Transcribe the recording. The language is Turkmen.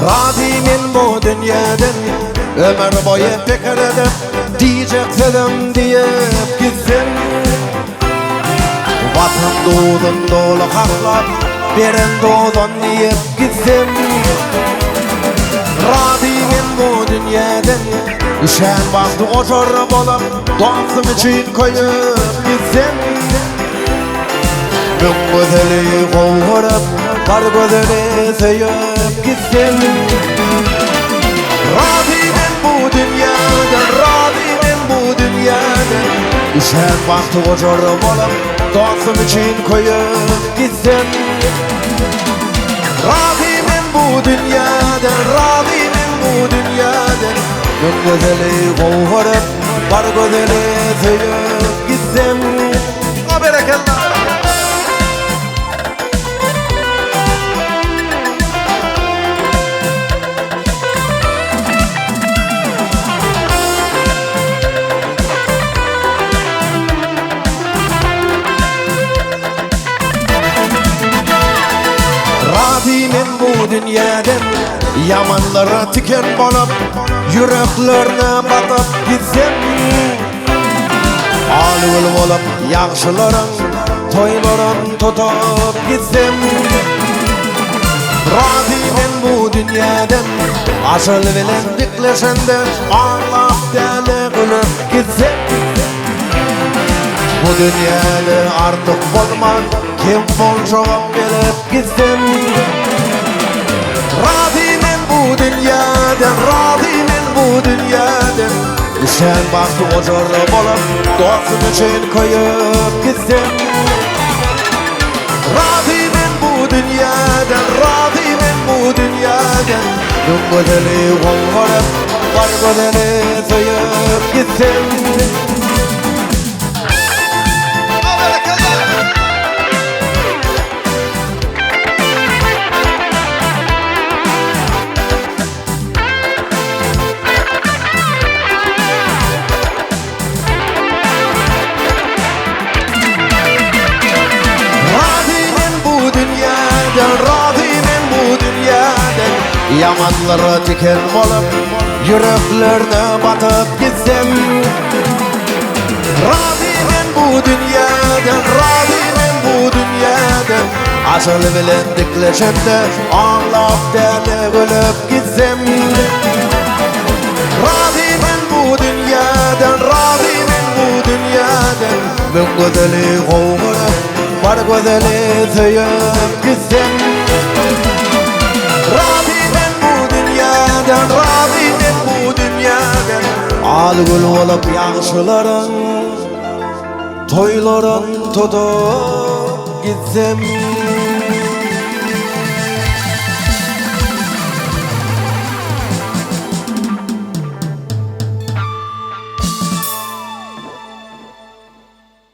Razy men bu dünýeden Ömür boýy pikir edip Diýjek sözüm diýip gitsem Watan duzun doly haklap Beren dozan diýip gitsem Razy men bu dünýeden Üşän wagty ojar bolup Dostum üçin köýüp gitsem Müň gözeli gowy görüp, bar gözeli söýüp gitsem. Razy men bu dünýäden, razy men bu dünýäden. Üşän wagty ojar bolup, dostum üçin köýüp gitsem. Razy men bu dünýäden, razy men bu dünýäden. Müň gözeli gowy görüp, bar gözeli söýüp gitsem. A berekella! Razy men bu dünýäden Ýamanlara tiken bolup Ýüreklerine batyp gitsem Al gül bolup ýagşylaryň Toýlaryn tutup gitsem Razy men bu dünýäden Ajal bilen dikleşende Aglap däli gülüp gitsem Bu dünýäde artyk bolman Kem boljagam bilip gitsem Razy men bu dünýäden Razy men bu dünýäden Düşen bagty ojar bolup Dostum üçin köýüp gitsem Razy men bu dünýäden Razy men bu dünýäden Müň gözeli gowy görüp Bar gözeli söýüp gitsem Razy men bu dünýäden, razy men bu dünýäden Ýamanlara tiken bolup, ýüreklerine batyp gitsem Razy men bu dünýäden, razy men bu dünýäden Ajal bilen dikleşemde, aglap däli gülüp gitsem Razy men bu dünýäden, razy men bu dünýäden Müň gözeli gowy görüp, bar gözeli söýüp gitsem Razy men bu dünýäden, razy men bu dünýäden Al gül bolup ýagşylaryň toýlaryn tutup gitsem.